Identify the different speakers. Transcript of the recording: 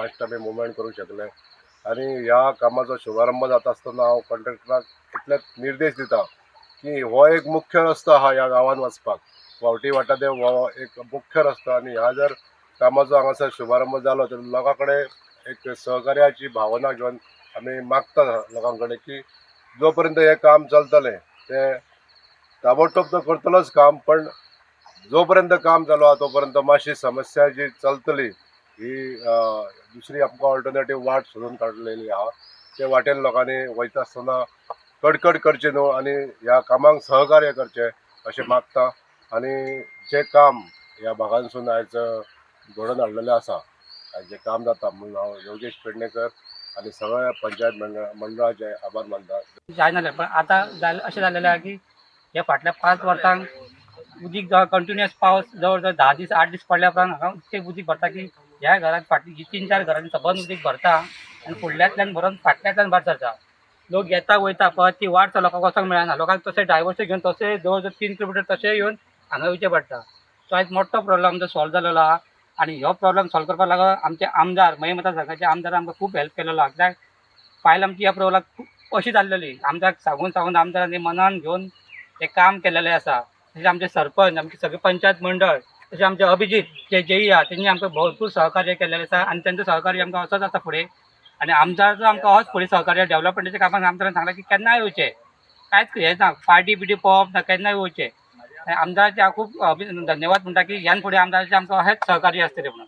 Speaker 1: Fast आमी movement करूंक शकले. आनी ह्या कामाचो शुभारंभ जाता आसतना हांव कॉन्ट्रॅक्टराक इतलेच निर्देश दिता की हो एक मुख्य रस्तो आहा ह्या गांवांत वचपाक, वावटी वाटा ते हो एक मुख्य रस्तो. आनी ह्या जर कामाचो हांगासर शुभारंभ जालो तर लोकां कडेन एक सहकार्याची भावना घेवन आमी मागता लोकां कडेन की जो पर्यंत हें काम चलतलें तें ताबडतोब तो करतलोच काम, पण जो पर्यंत काम चालू आहा तो पर्यंत मातशी समस्या जी चलतली ही दुसरी आमकां ऑल्टरनेटीव वाट सोदून काडलेली आहा. ते वाटेन लोकांनी वयता आसतना कटकट करचे न्हू आनी ह्या कामाक सहकार्य करचें अशें मागता. आनी जें काम ह्या भागांसून आयज घडोवन हाडलेलें आसा, आयज जें काम जाता म्हणून हांव योगेश पेडणेकर आनी सगळ्या पंचायत मंडळाचे आभार मानता.
Speaker 2: जायनासलें, पण आतां जालें अशें जालेलें आहा की ह्या फाटल्या 5 वर्सांक उदीक जवळ कंटिन्युअस पावस जवळ जवळ 10 दीस 8 दीस पडल्या उपरांत हांगा इतकें उदीक भरता की ह्या घरांत फाटली ही 3-4 घरांनी सबंद उदीक भरता आनी फुडल्यांतल्यान भरून फाटल्यांतल्यान भायर सरता. लोक येता वयता, परत ती वाट लोकांक वचोंक मेळना. लोकांक तशें डायवर्सन घेवन तशें जवळ जवळ 3 किलोमिटर तशें येवन हांगा येवचें पडटा. तो आयज मोठो प्रॉब्लम आमचो सॉल्व जालेलो आहा. आनी हो प्रॉब्लम सॉल्व करपाक लागून आमचे आमदार, मयें मतदारसंघाचे आमदार आमकां खूब हेल्प केलेलो आहा. कित्याक फायल आमची ह्या प्रॉब्लमाक खूब अशी जाल्लेली, आमदार सांगून सांगून आमदारांनी मनान घेवन हें काम केलेलें आसा. तशें आमचे सरपंच, आमचे सगळे पंचायत मंडळ, तशें आमचे अभिजीत जे जेई आहा तेंणी आमकां भरपूर सहकार्य केलेलें आसा आनी तेंचो सहकार्य आमकां असोच आसा फुडें. आनी आमदाराचो आमकां होच फुडें सहकार्य डेवलपमेंटाच्या कामाक आमदारान सांगलां की केन्नाय येवचें, कांयच हें ना, पार्टी बिटी पळोवप ना, केन्नाय येवचें. आनी आमदाराचे हांव खूब धन्यवाद म्हणटा की ह्यान फुडें आमदाराचें आमकां अशेंच सहकार्य आसतलें म्हणून.